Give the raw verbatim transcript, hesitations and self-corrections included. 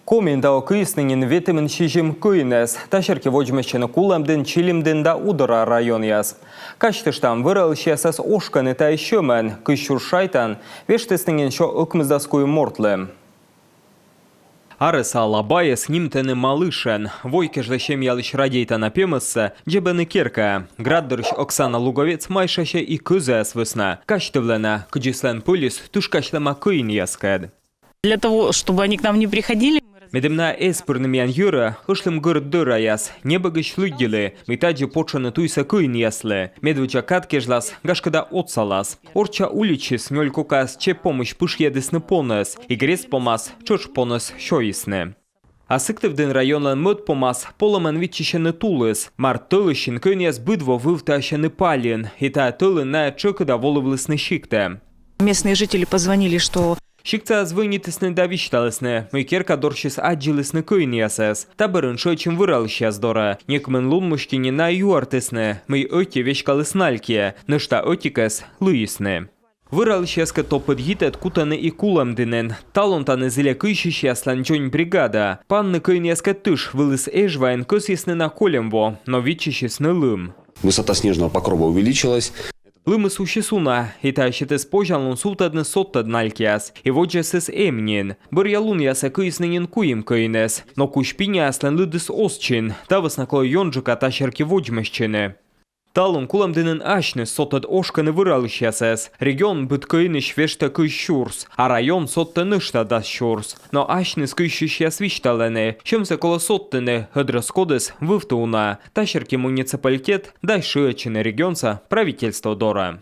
Комиын таво кыйисны нин ветымын сизим кыйнэс. Та серти водзмӧстчӧны Кулӧмдін, Чилимдін да Удора районъяс. Казьтыштам, вӧралысьясӧс ошкӧны тайӧ сьӧмӧн. Кызь сюрс шайтан вештісны нин сё ӧкмысдас куим мортлы. Арӧса алабайӧс нимтӧны Малышӧн. Вой кежлӧ семьялысь радейтана пемӧссӧ дзебӧны керкаӧ. Град дорысь Оксана Луговец майшасьӧ и кӧзаяс вӧсна. Казьтывлӧ на, кыдзи сылӧн пӧльыс тышкасьлӧма кыйнъяскӧд. Для того, чтобы они к нам не приходили, мы раз- Медым найӧ эз пырны миян йӧрӧ, ӧшлім гӧрд дӧраяс. Небӧгысь лыддьылі, мый тадзи потшӧны туйсӧ кыйнъяслы. Медводдза кад кежлас, гашкӧ да, отсалас. Орчча уличысь нёль кокаӧс чеп помысь пышйӧдісны понӧс, и грезд помас тшӧтш понӧс сёйисны. А Сыктывдін районлӧн мӧд помас полӧмӧн виччысьӧны тулыс. Март тӧлысьын кыйнъяс быд во вывтасьӧны пальын, и тайӧ тӧлын найӧ тшӧкыда волывлісны сиктӧ. Местные жители позвонили, что... Сиктса звӧнитісны да висьталісны, мый керка дорсьыс аддзылісны кыйнъясӧс. Та бӧрын шыӧдчим вӧралысьяс дорӧ. Некымын лун мысти нин найӧ юӧртісны, мый ӧти веськаліс налькйӧ, нӧшта ӧтикӧс лыйисны. Вӧралысьяскӧд топыд йитӧд кутӧны и Кулӧмдінын. Талун тані зільӧ кыйсьысьяслӧн дзонь бригада. Панны кыйнъяскӧд тыш Вылыс Эжваын кӧсйисны на кольӧм во, но виччысисны лым. Высота снежного покрова увеличилась. Лымыс усис уна, и тайӧ сетіс позянлун сувтӧдны содтӧд налькъяс, и водзӧсыс эм нин. Бӧръя лунъясӧ кыйисны нин куим кыйнӧс, но кузь пиняяслӧн лыдыс оз чин, та вӧсна колӧ ёнджыка та серти водзмӧстчыны. Талун Кулӧмдінын асьныс содтӧд ошкӧны вӧралысьясӧс. Регион быд кыйнысь вештӧ кызь сюрс, а район содтӧ нӧшта дас сюрс. Но асьныс кыйсьысьяс висьталӧны, сьӧмсӧ колӧ содтыны, ӧд рӧскодыс вывті уна. Та серти муниципалитет дай шыӧдчыны регионса правительство дорӧ.